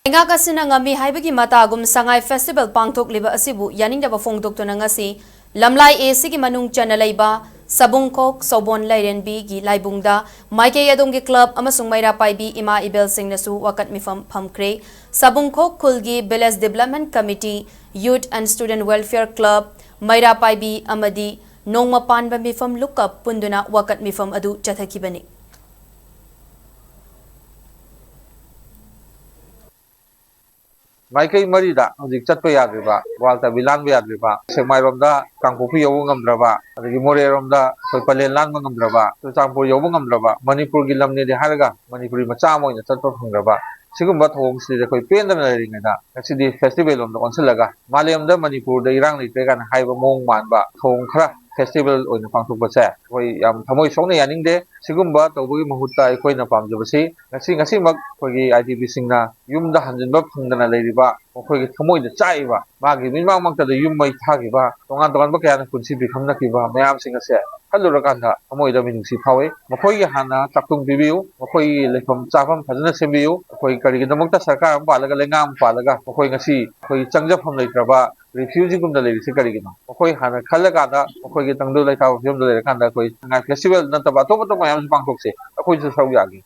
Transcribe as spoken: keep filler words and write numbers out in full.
ꯂꯩꯉꯥꯛ ꯑꯁꯤꯅ ꯉꯝꯃꯤ ꯍꯥꯏꯕꯒꯤ ꯃꯇꯥꯒꯨꯝ ꯁꯉꯥꯏ ꯐꯦꯁꯇꯤꯚꯦꯜ ꯄꯥꯡꯊꯣꯛꯂꯤꯕ ꯑꯁꯤꯕꯨ ꯌꯥꯅꯤꯡꯗꯕ ꯐꯣꯡꯗꯣꯛꯇꯨꯅ ꯉꯁꯤ ꯂꯝꯂꯥꯏ ꯑꯦꯁꯤꯒꯤ ꯃꯅꯨꯡ ꯆꯟꯅ ꯂꯩꯕ ꯁꯕꯨꯡꯈꯣꯛ ꯁꯣꯕꯣꯟ ꯂꯥꯏꯔꯦꯟꯕꯤꯒꯤ ꯂꯥꯏꯕꯨꯡꯗ ꯃꯥꯏꯀꯩ ꯑꯗꯣꯝꯒꯤ ꯀ꯭ꯂꯕ ꯑꯃꯁꯨꯡ ꯃꯩꯔꯥ ꯄꯥꯏꯕꯤ ꯏꯃꯥ ꯏꯕꯦꯜꯁꯤꯡꯅꯁꯨ ꯋꯥꯀꯠ ꯃꯤꯐꯝ ꯐꯝꯈ꯭ꯔꯦ꯫ ꯁꯕꯨꯡꯈꯣꯛ ꯈꯨꯜꯒꯤ Village Development Committee, Youth and Student Welfare Club, ꯃꯩꯔꯥ ꯄꯥꯏꯕꯤ ꯑꯃꯗꯤ ꯅꯣꯡꯃ ꯄꯥꯟꯕ ꯃꯤꯐꯝ ꯂꯨꯞꯀ ꯄꯨꯟꯗꯨꯅ ꯋꯥꯀꯠ ꯃꯤꯐꯝ ꯑꯗꯨ ꯆꯠꯊꯈꯤꯕꯅꯤ꯫ ꯃꯥꯏꯀꯩ ꯃꯔꯤꯗ ꯍꯧꯖꯤꯛ ꯆꯠꯄ ꯌꯥꯗ꯭ꯔꯤꯕ, ꯒ꯭ꯋꯥꯜꯇꯕꯤ ꯂꯥꯟꯕ ꯌꯥꯗ꯭ꯔꯤꯕ, ꯁꯦꯛꯃꯥꯏꯔꯣꯝꯗ ꯀꯥꯡꯄꯣꯛꯄꯤ ꯌꯧꯕ ꯉꯝꯗ꯭ꯔꯕ, ꯑꯗꯒꯤ ꯃꯣꯔꯦꯔꯣꯝꯗ ꯑꯩꯈꯣꯏ ꯄꯂꯦꯜ ꯂꯥꯟꯕ ꯉꯝꯗ꯭ꯔꯕ, ꯆꯨꯔꯆꯥꯟꯄꯨꯔ ꯌꯧꯕ ꯉꯝꯗ꯭ꯔꯕ, ꯃꯅꯤꯄꯨꯔꯒꯤ ꯂꯝꯅꯦꯗꯤ ꯍꯥꯏꯔꯒ ꯃꯅꯤꯄꯨꯔꯤ ꯃꯆꯥ ꯑꯃ ꯑꯣꯏꯅ ꯆꯠꯄ ꯐꯪꯗ꯭ꯔꯕ, ꯁꯤꯒꯨꯝꯕ ꯊꯧꯑꯣꯡꯁꯤꯗ ꯑꯩꯈꯣꯏ ꯄꯦꯟꯗꯅ ꯂꯩꯔꯤꯉꯩꯗ ꯉꯁꯤꯗꯤ ꯐꯦꯁꯇꯤꯚꯦꯜ ꯂꯣꯝꯗ ꯑꯣꯟꯁꯤꯜꯂꯒ ꯃꯥꯂꯦꯝꯗ ꯃꯅꯤꯄꯨꯔꯗ ꯏꯔꯥꯡ ꯂꯩꯇ꯭ꯔꯦ ꯀꯥꯏꯅ ꯍꯥꯏꯕ ꯃꯑꯣꯡ ꯃꯥꯟꯕ ꯊꯧꯑꯣꯡ ꯈꯔ ꯐꯦꯁꯇꯤꯚꯦꯜ ꯑꯣꯏꯅ ꯄꯥꯡꯊꯣꯛꯄꯁꯦ ꯑꯩꯈꯣꯏ ꯌꯥꯝ ꯊꯃꯣꯏ ꯁꯣꯛꯅ ꯌꯥꯅꯤꯡꯗꯦ꯫ ꯁꯤꯒꯨꯝꯕ ꯇꯧꯕꯒꯤ ꯃꯍꯨꯠꯇ ꯑꯩꯈꯣꯏꯅ ꯄꯥꯝꯖꯕꯁꯤ ꯉꯁꯤ, ꯉꯁꯤꯃꯛ ꯑꯩꯈꯣꯏꯒꯤ ꯑꯥꯏ ꯗꯤ ꯄꯤꯁꯤꯡꯅ ꯌꯨꯝꯗ ꯍꯟꯖꯤꯟꯕ ꯐꯪꯗꯅ ꯂꯩꯔꯤꯕ, ꯃꯈꯣꯏꯒꯤ ꯊꯃꯣꯏꯗ ꯆꯥꯛꯏꯕ, ꯃꯥꯒꯤ ꯃꯤꯠꯃꯥꯡꯃꯛꯇꯗ ꯌꯨꯝ ꯃꯩ ꯊꯥꯈꯤꯕ, ꯇꯣꯉꯥꯟ ꯇꯣꯉꯥꯟꯕ ꯀꯌꯥꯅ ꯄꯨꯟꯁꯤ ꯄꯤꯐꯝꯅꯈꯤꯕ ꯃꯌꯥꯝꯁꯤꯡ ꯑꯁꯦ ꯈꯜꯂꯨꯔꯀꯥꯟꯗ ꯊꯃꯣꯏꯗ ꯃꯤꯅꯨꯡꯁꯤ ꯐꯥꯎꯏ꯫ ꯃꯈꯣꯏꯒꯤ ꯍꯥꯟꯅ ꯆꯥꯛꯊꯨꯡ ꯄꯤꯕꯤꯌꯨ, ꯃꯈꯣꯏꯒꯤ ꯂꯩꯐꯝ ꯆꯥꯐꯝ ꯐꯖꯅ ꯁꯦꯝꯕꯤꯌꯨ꯫ ꯑꯩꯈꯣꯏ ꯀꯔꯤꯒꯤꯗꯃꯛꯇ ꯁꯔꯀꯥꯔ ꯑꯃ ꯄꯥꯜꯂꯒ, ꯂꯩꯉꯥꯛ ꯑꯃ ꯄꯥꯜꯂꯒ ꯃꯈꯣꯏ ꯉꯁꯤ ꯑꯩꯈꯣꯏ ꯆꯪꯖꯐꯝ ꯂꯩꯇ꯭ꯔꯕ ꯔꯤꯐ꯭ꯌꯨꯖꯤꯒꯨꯝꯅ ꯂꯩꯔꯤꯁꯦ ꯀꯔꯤꯒꯤꯅꯣ? ꯃꯈꯣꯏ ꯍꯥꯟꯅ ꯈꯜꯂꯀꯥꯟꯗ, ꯃꯈꯣꯏꯒꯤ ꯇꯪꯗꯨ ꯂꯩꯇꯥꯕ ꯐꯤꯕꯝꯗ ꯂꯩꯔꯀꯥꯟꯗ ꯑꯩꯈꯣꯏ ꯁꯉꯥꯏ ꯐꯦꯁꯇꯤꯚꯦꯜ ꯅꯠꯇꯕ ꯑꯇꯣꯞ ꯑꯇꯣꯞꯄ ꯃꯌꯥꯝꯁꯨ ꯄꯥꯡꯊꯣꯛꯁꯦ, ꯑꯩꯈꯣꯏꯁꯨ ꯁꯔꯨꯛ ꯌꯥꯒꯦ꯫